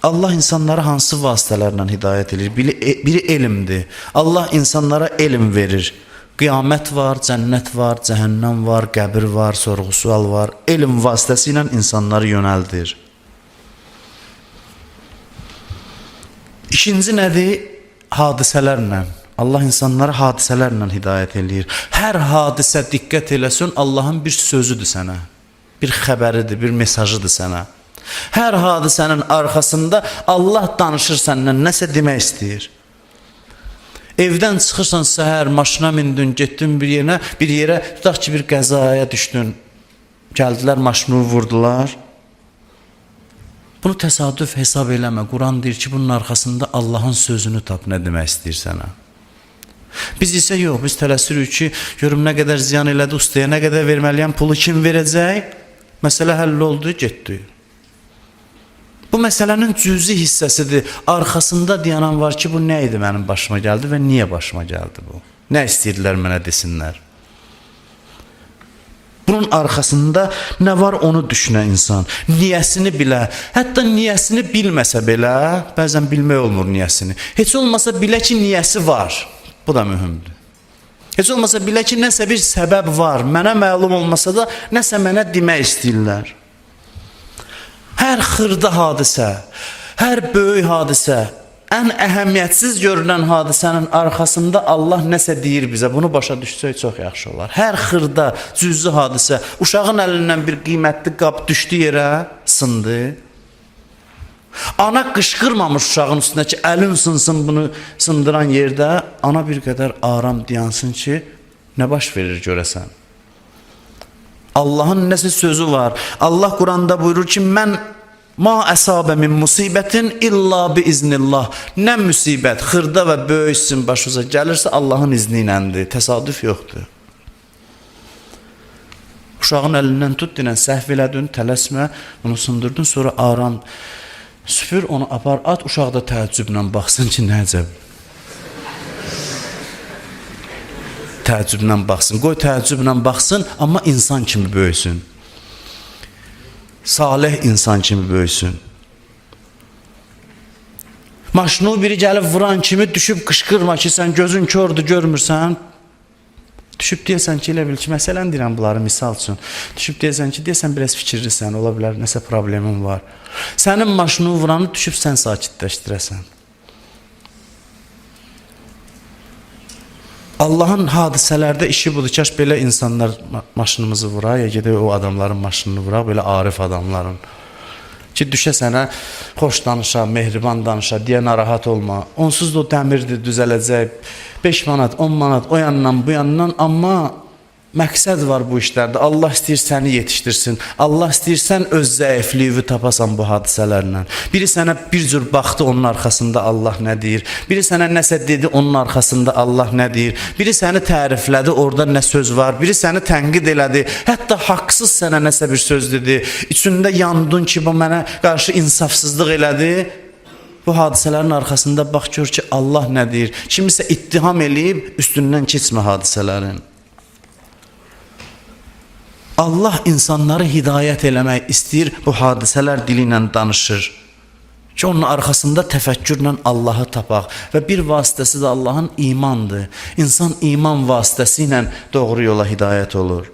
Allah insanları hansı vasitələrlə hidayət edir? Biri elmdir. Allah insanlara elm verir. Qiyamət var, cənnət var, cəhənnəm var, qəbir var, sorğu-sual var. Elm vasitəsilə insanları yönəldir. İkinci nədir? Hadisələrlə. Allah insanları hadisələrlə hidayət eləyir. Hər hadisə diqqət eləsin, Allahın bir sözüdür sənə. Bir xəbəridir, bir mesajıdır sənə. Hər hadisənin arxasında Allah danışır səndən, nəsə demək istəyir. Evdən çıxırsan səhər, maşına mindin, getdin bir yerə, tutaq ki, bir qəzaya düşdün. Gəldilər, maşını vurdular. Bunu təsadüf hesab eləmə. Quran deyir ki, bunun arxasında Allahın sözünü tap, nə demək istəyir sənə. Biz isə yox, biz tələsirik ki, görüm nə qədər ziyan elədi ustaya, nə qədər verməliyəm, pulu kim verəcək? Məsələ həll oldu, getdi. Bu məsələnin cüzi hissəsidir. Arxasında dayanan var ki, bu nə idi mənim başıma gəldi və niyə başıma gəldi bu? Nə istəyirdilər mənə desinlər? Bunun arxasında nə var onu düşünən insan. Niyəsini bilə, hətta niyəsini bilməsə belə, bəzən bilmək olmur niyəsini. Heç olmasa bilə ki, niyəsi var. Bu da mühümdür. Heç olmasa bilə ki, nəsə bir səbəb var. Mənə məlum olmasa da nəsə mənə demək istəyirlər. Hər xırda hadisə, hər böyük hadisə, ən əhəmiyyətsiz görünən hadisənin arxasında Allah nəsə deyir bizə. Bunu başa düşsək çox yaxşı olar. Hər xırda, cüzi hadisə, uşağın əlindən bir qiymətli qab düşdü yerə, sındı. Ana qışqırmamış uşağın üstünə ki, əlin sınsın bunu sındıran yerdə, ana bir qədər aram dayansın ki, nə baş verir görəsən. Allahın nəsə sözü var. Allah Quranda buyurur ki, mən ma əsabə min musibətin illa bi iznillah. Nə müsibət, xırda və böyük sizin başınıza gəlirsə Allahın izni iləndir. Təsadüf yoxdur. Uşağın əlindən tut, dinən səhv elədin, tələsmə, bunu sındırdın, sonra aram süpür, onu apar, at, uşaq da təəccüblə baxsın ki, nə əcəb. Təəccüblə baxsın. Qoy təəccüblə baxsın, amma insan kimi böyüsün. Salih insan kimi böyüsün. Maşını biri gəlib vuran kimi düşüb qışqırma ki, sən gözün kördür, görmürsən. Düşüb deyəsən ki, elə bil ki, məsələn deyirəm bunları misal üçün. Düşüb deyəsən ki, deyəsən biraz fikirlisən, ola bilər nəsə problemin var. Sənin maşını vuranı düşüb sən sakitləşdirəsən. Allahın hadisələrdə işi budur. Kaş belə insanlar maşınımızı vura, ya gedək o adamların maşınını vura, belə arif adamların. Ki düşə sənə xoş danışa, mehriban danışa, deyə narahat olma. Onsuz da o dəmirdir, düzələcək. 5 manat, 10 manat o yandan, bu yandan, amma məqsəd var bu işlərdə. Allah istəyir səni yetişdirsin. Allah istəyir sən öz zəifliyini tapasan bu hadisələrlə. Biri sənə bir cür baxdı, onun arxasında Allah nə deyir. Biri sənə nəsə dedi, onun arxasında Allah nə deyir. Biri səni təriflədi, orada nə söz var. Biri səni tənqid elədi. Hətta haqsız sənə nəsə bir söz dedi. İçində yandın ki, bu mənə qarşı insafsızlıq elədi. Bu hadisələrin arxasında bax gör ki, Allah nə deyir. Kimisə ittiham eləyib, üstündən keçmə hadisələrin. Allah insanları hidayət eləmək istəyir, bu hadisələr dili ilə danışır. Ki, onun arxasında təfəkkürlə Allahı tapaq. Və bir vasitəsi də Allahın imandır. İnsan iman vasitəsi ilə doğru yola hidayət olur.